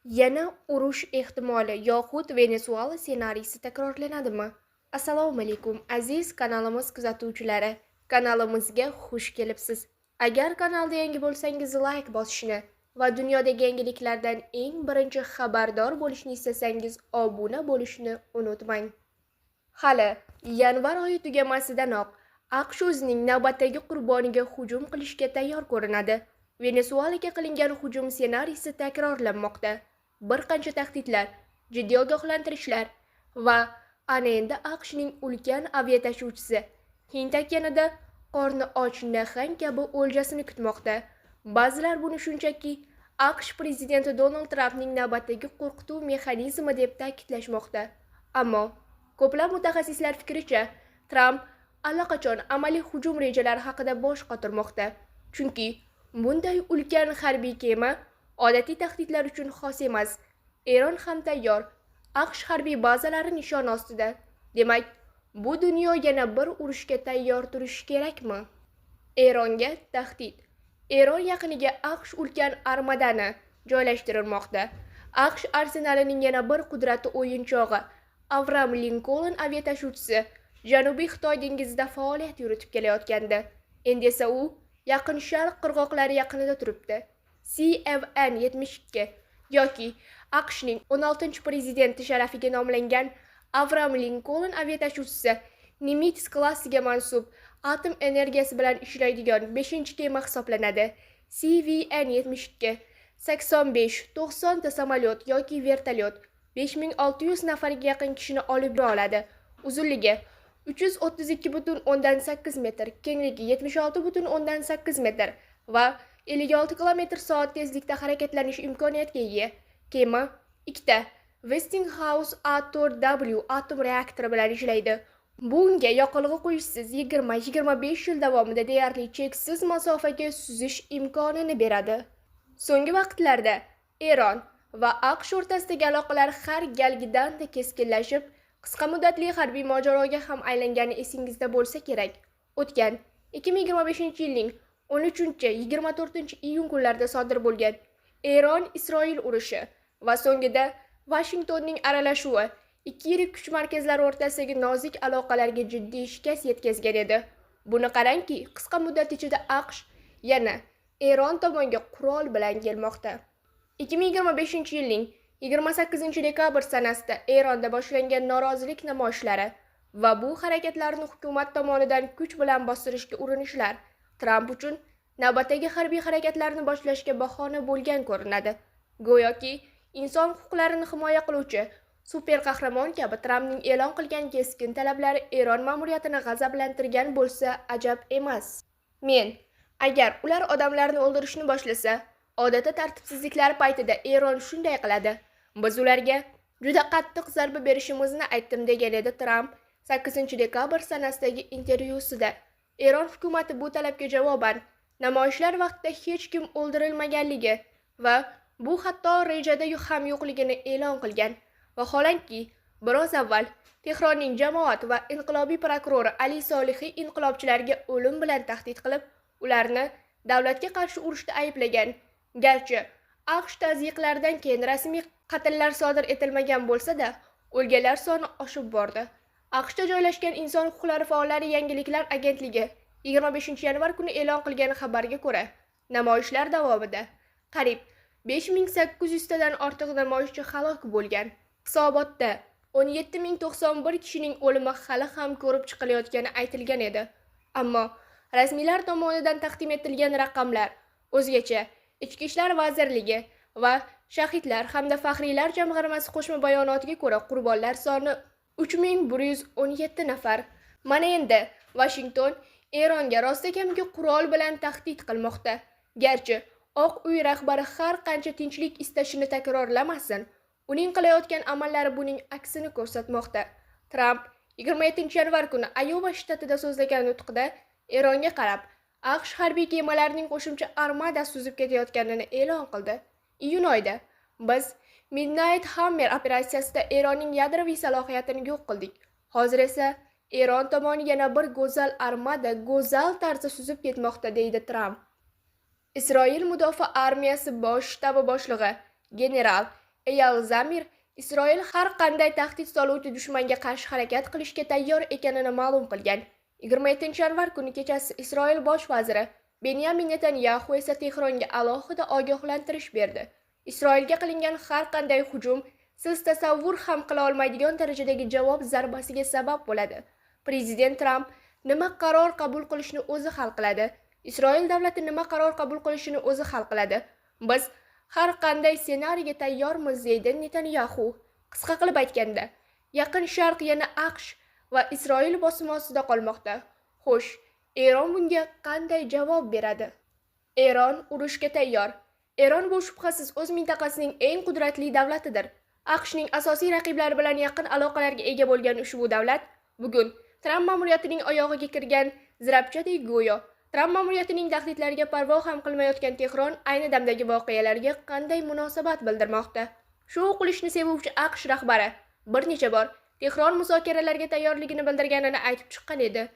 Yana urush ehtimoli yoxud Venesuela ssenariysi takrorlanadimi? Assalomu alaykum, aziz kanalimiz kuzatuvchilari. Kanalimizga xush kelibsiz. Agar kanalda yangi bo'lsangiz, like bosishni va dunyodagi yangiliklardan eng birinchi xabardor bo'lishni istasangiz, obuna bo'lishni unutmang. Hali yanvar oyi tugamasidanoq AQSh o'zining navbatdagi qurboniga hujum qilishga tayyor ko'rinadi. Venesuelaga qilingan hujum ssenariysi takrorlanmoqda. Bir qancha tahdidlar, jiddiy ogohlantirishlar va ana endi AQShning ulkan aviatashuvchisi Hind okeanida qorni och nahang kabi o'ljasini kutmoqda. Ba'zilar buni shunchaki AQSh prezidenti Donald Trampning navbatdagi qo'rqituv mexanizmi deb ta'kidlashmoqda. Ammo ko'plab mutaxassislar fikricha, Tramp allaqachon amaliy hujum rejalari haqida bosh qotirmoqda. Chunki bunday ulkan harbiy kema odatiy tahdidlar uchun xos emas. Eron ham tayyor. AQSh harbiy bazalari nishona ostida. Demak, bu dunyo yana bir urushga tayyor turishi kerakmi? Eronga tahdid. Eron yaqiniga AQSh ulkan armadani joylashtirilmoqda. AQSh arsenalining yana bir qudrati o'yinchog'i Avram Linkoln aviatashuvchisi Janubiy Xitoy dengizida faoliyat yuritib kelayotgandi. Endi esa u Yaqin Sharq qirg'oqlari yaqinida turibdi. CVN 72 yoki AQShning 16-prezidenti sharafiga nomlangan Avram Linkoln aviatashuvchisi Nimitz klassiga mansub atom energiyasi bilan ishlaydigan 5-kema hisoblanadi. CVN 72 85-90 ta samolyot yoki vertolyot 5600 nafarga yaqin kishini olib yura oladi. Uzunligi 332,8 metr, kengligi 76,8 metr va 56 km soat tezlikda harakatlanish imkoniyatiga ega. Kema ikkita Westinghouse A4W atom reaktori bilan ishlaydi. Bu unga yoqilg'i quyishsiz 20-25 yil davomida deyarli cheksiz masofaga suzish imkonini beradi. So'nggi vaqtlarda Eron va AQSh o'rtasidagi aloqalar har galgidanda keskinlashib, qisqa muddatli harbiy mojaroga ham aylangani esingizda bo'lsa kerak. O'tgan 2025-yilning 13-24-iyun kunlarida sodir bo'lgan Eron-Isroil urushi va so'ngida Vashingtonning aralashuvi ikki yirik kuch markazlari o'rtasidagi nozik aloqalarga jiddiy shikast yetkazgan edi. Buni qarangki, qisqa muddat ichida AQSh yana Eron tomonga qurol bilan kelmoqda. 2025-yilning 28 dekabr sanasida Eronda boshlangan norozilik namoyishlari va bu harakatlarni hukumat tomonidan kuch bilan bostirishga urinishlar Tramp uchun navbatdagi harbiy harakatlarni boshlashga bahona bo'lgan ko'rinadi. Go'yoki inson huquqlarini himoya qiluvchi super qahramon kabi Trampning e'lon qilgan keskin talablari Eron ma'muriyatini g'azablantirgan bo'lsa, ajab emas. Men, agar ular odamlarni o'ldirishni boshlasa, odatda tartibsizliklar paytida Eron shunday qiladi. Biz ularga juda qattiq zarba berishimizni aytdim, degan edi Tramp 8 dekabr sanasidagi intervyusida. Eron hukumati bu talabga javoban namoyishlar vaqtida hech kim o'ldirilmaganligi va bu hatto rejada ham yo'qligini e'lon qilgan. Vaholanki, biroz avval Tehronning jamoat va inqilobiy prokurori Ali Solihiy inqilobchilarga o'lim bilan tahdid qilib, ularni davlatga qarshi urushda ayblagan. Garchi AQSh tazyiqlaridan keyin rasmiy qatllar sodir etilmagan bo'lsa-da, o'lganlar soni oshib bordi. AQShda joylashgan inson huquqlari faollari yangiliklar agentligi 25 yanvar kuni e'lon qilgan xabarga ko'ra, namoyishlar davomida qariyb 5800 tadan ortiq namoyishchi halok bo'lgan. Hisobotda 17 091 kishining o'limi hali ham ko'rib chiqilayotgani aytilgan edi. Ammo rasmiylar tomonidan taqdim etilgan raqamlar o'zgacha. Ichki ishlar vazirligi va Shahidlar hamda faxriylar jamg'armasi qo'shma bayonotiga ko'ra, qurbonlar soni 3117 nafar. Mana endi Vashington Eronga rostakamiga qurol bilan tahdid qilmoqda. Garchi Oq uy rahbari har qancha tinchlik istashini takrorlamasin, uning qilayotgan amallari buning aksini ko'rsatmoqda. Tramp 27 yanvar kuni Ayova shtatida so'zlagan nutqida Eronga qarab AQSh harbiy kemalarining qo'shimcha armadasi suzib ketayotganini e'lon qildi. Iyun oyida biz Midnight Hammer operatsiyasida Eronning yadroviy salohiyatini yo'q qildik. Hozir esa Eron tomoni yana bir go'zal armada go'zal tarzda suzib ketmoqda, deydi Tramp. Isroil mudofaa armiyasi bosh shtabi boshlig'i general Eyal Zamir Isroil har qanday tahdid soluvchi dushmanga qarshi harakat qilishga tayyor ekanini ma'lum qilgan. 27 yanvar kuni kechasi Isroil bosh vaziri Benyamin Netanyaxu esa Tehronga alohida ogohlantirish berdi. Isroilga qilingan har qanday hujum siz tasavvur ham qila olmaydigan darajadagi javob zarbasiga sabab bo'ladi. Prezident Tramp nima qaror qabul qilishni o'zi hal qiladi. Isroil davlati nima qaror qabul qilishini o'zi hal qiladi. Biz har qanday ssenariyga tayyormiz, deydi Netanyaxu. Qisqa qilib aytganda, Yaqin Sharq yana AQSh va Isroil bosimi ostida qolmoqda. Xo'sh, Eron bunga qanday javob beradi? Eron urushga tayyor. Eron bu shubhasiz o'z mintaqasining eng qudratli davlatidir. AQShning asosiy raqiblari bilan yaqin aloqalarga ega bo'lgan ushbu davlat bugun Tramp ma'muriyatining oyog'iga kirgan zirapchadek go'yo. Tramp ma'muriyatining tahdidlariga parvo ham qilmayotgan Tehron ayni damdagi voqealarga qanday munosabat bildirmoqda? Shou qilishni sevuvchi AQSh rahbari bir necha bor Tehron muzokaralarga tayyorligini bildirganini aytib chiqqan edi.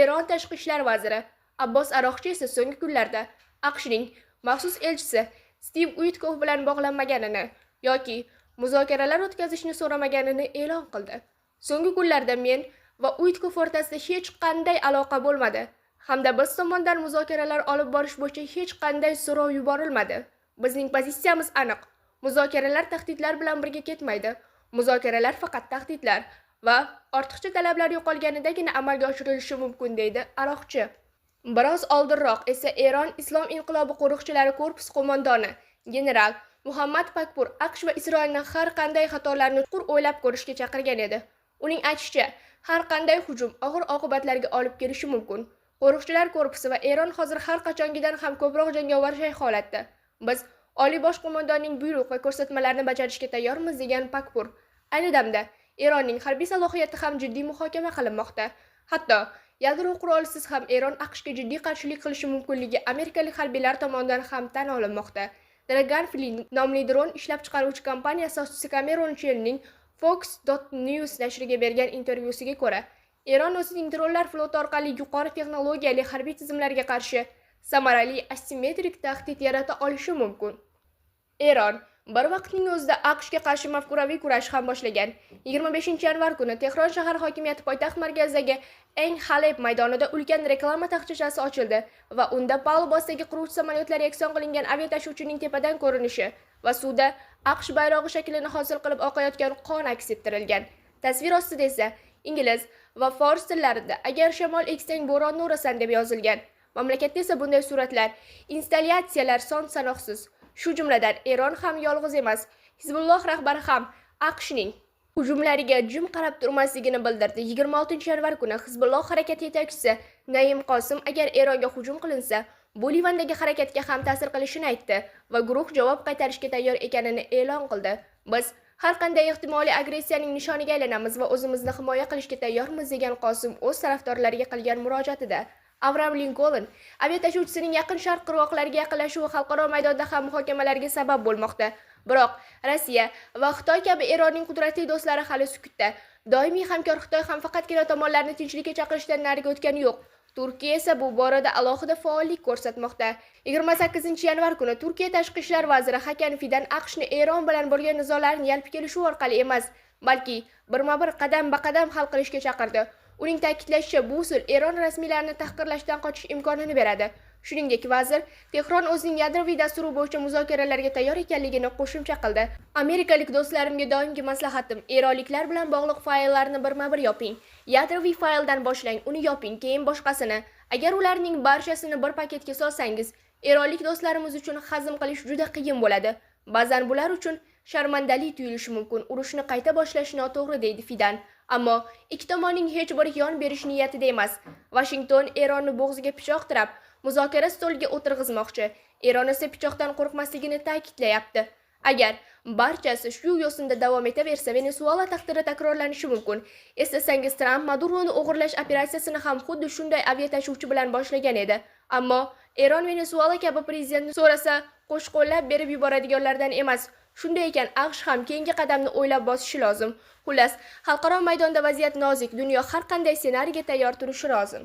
Eron tashqi ishlar vaziri Abbos Aroqchi esa so'nggi kunlarda AQShning maxsus elchisi Stiv Uitkov bilan bog'lanmaganini yoki muzokaralar o'tkazishni so'ramaganini e'lon qildi. So'nggi kunlarda men va Uitkov o'rtasida hech qanday aloqa bo'lmadi hamda biz tomondan muzokaralar olib borish bo'yicha hech qanday so'rov yuborilmadi. Bizning pozitsiyamiz aniq. Muzokaralar tahdidlar bilan birga ketmaydi. Muzokaralar faqat tahdidlar va ortiqcha talablar yo'qolganidagina amalga oshirilishi mumkin, deydi Aroqchi. Biroz oldinroq esa Eron Islom inqilobi qo'riqchilari korpusi qo'mondoni general Muhammad Pakpur AQSh va Isroilni har qanday xatolarni chuqur o'ylab ko'rishga chaqirgan edi. Uning aytishicha, har qanday hujum og'ir oqibatlarga olib kelishi mumkin. Qo'riqchilar korpusi va Eron hozir har qachongidan ham ko'proq jangovar shay holatda. Biz Oliy bosh qo'mondonning buyruq va ko'rsatmalarini bajarishga tayyormiz, degan Pakpur. Ayni damda Eronning harbiy salohiyati ham jiddiy muhokama qilinmoqda. Hatto yadro qurolisiz ham Eron AQShga jiddiy qarshilik qilishi mumkinligi amerikalik harbiylar tomonidan ham tan olinmoqda. Dragonfly nomli dron ishlab chiqaruvchi kompaniya asoschisi Kameron Chenning Fox.news nashriga bergan intervyusiga ko'ra, Eron o'zining dronlar floti orqali yuqori texnologiyali harbiy tizimlarga qarshi samarali asimetrik tahdid yarata olishi mumkin. Eron bir vaqtning o'zida AQShga qarshi mafkuraviy kurash ham boshlagan. 25 yanvar kuni Tehron shahar hokimiyati poytaxt markazidagi Eng Haleb maydonida ulkan reklama taxtachasi ochildi va unda palubasidagi qiruvchi samolyotlar yakson qilingan aviatashuvchining tepadan ko'rinishi va suvda AQSh bayrog'i shaklini hosil qilib oqayotgan qon aks ettirilgan. Tasvir ostida esa ingliz va fors tillarida "Agar shamol eksang, bo'ronni o'rasan" deb yozilgan. Mamlakatda esa bunday suratlar, installyatsiyalar son sanoqsiz. Shu jumladan, Eron ham yolg'iz emas. Hizbulloh rahbari ham AQShning hujumlariga jim qarab turmasligini bildirdi. 26 yanvar kuni Hizbulloh harakati yetakchisi Naim Qosim agar Eronga hujum qilinsa, bu Livandagi harakatga ham ta'sir qilishini aytdi va guruh javob qaytarishga tayyor ekanini e'lon qildi. Biz har qanday ehtimoliy agressiyaning nishoniga aylanamiz va o'zimizni himoya qilishga tayyormiz, degan Qosim o'z tarafdorlariga qilgan murojaatida. Avraam Linkoln aviatashuvchisining Yaqin Sharq qirg'oqlariga yaqinlashuvi xalqaro maydonda ham muhokamalarga sabab bo'lmoqda. Biroq Rossiya va Xitoy kabi Eronning qudratli do'stlari hali sukutda. Doimiy hamkor Xitoy ham faqatgina tomonlarni tinchlikka chaqirishdan nariga o'tgani yo'q. Turkiya esa bu borada alohida faollik ko'rsatmoqda. 28 yanvar kuni Turkiya tashqi ishlar vaziri Hakan Fidan AQShni Eron bilan bo'lgan nizolarni yalpi kelishuv orqali emas, balki birma-bir, qadam-ba-qadam hal qilishga chaqirdi. Uning ta'kidlashicha, bu usul Eron rasmiylarini tahqirlashdan qochish imkonini beradi. Shuningdek, vazir Tehron o'zining yadroviy dasturi bo'yicha muzokaralarga tayyor ekanligini qo'shimcha qildi. Amerikalik do'stlarimga doimgi maslahatim: eronliklar bilan bog'liq fayllarni birma-bir yoping. Yadroviy fayldan boshlang, uni yoping, keyin boshqasini. Agar ularning barchasini bir paketga solsangiz, eronlik do'stlarimiz uchun hazm qilish juda qiyin bo'ladi. Ba'zan bular uchun sharmandali tuyulishi mumkin. Urushni qayta boshlash noto'g'ri, deydi Fidan. Ammo ikki tomonning hech biri yon berish niyatida emas. Vashington Eronni bo'g'ziga pichoq tirab, muzokara stoliga o'tirg'izmoqchi. Eron esa pichoqdan qo'rqmasligini ta'kidlayapti. Agar barchasi shu yo'sinda davom etaversa, Venesuela taqdiri takrorlanishi mumkin. Eslasangiz, Tramp Maduroni o'g'irlash operatsiyasini ham xuddi shunday aviatashuvchi bilan boshlagan edi. Ammo Eron Venesuela kabi prezidentni so'rasa, qo'shqo'llab berib yuboradiganlardan emas. Shunday ekan, AQSh ham keyingi qadamni o'ylab bosishi lozim. Xullas, xalqaro maydonda vaziyat nozik, dunyo har qanday ssenariyga tayyor turishi lozim.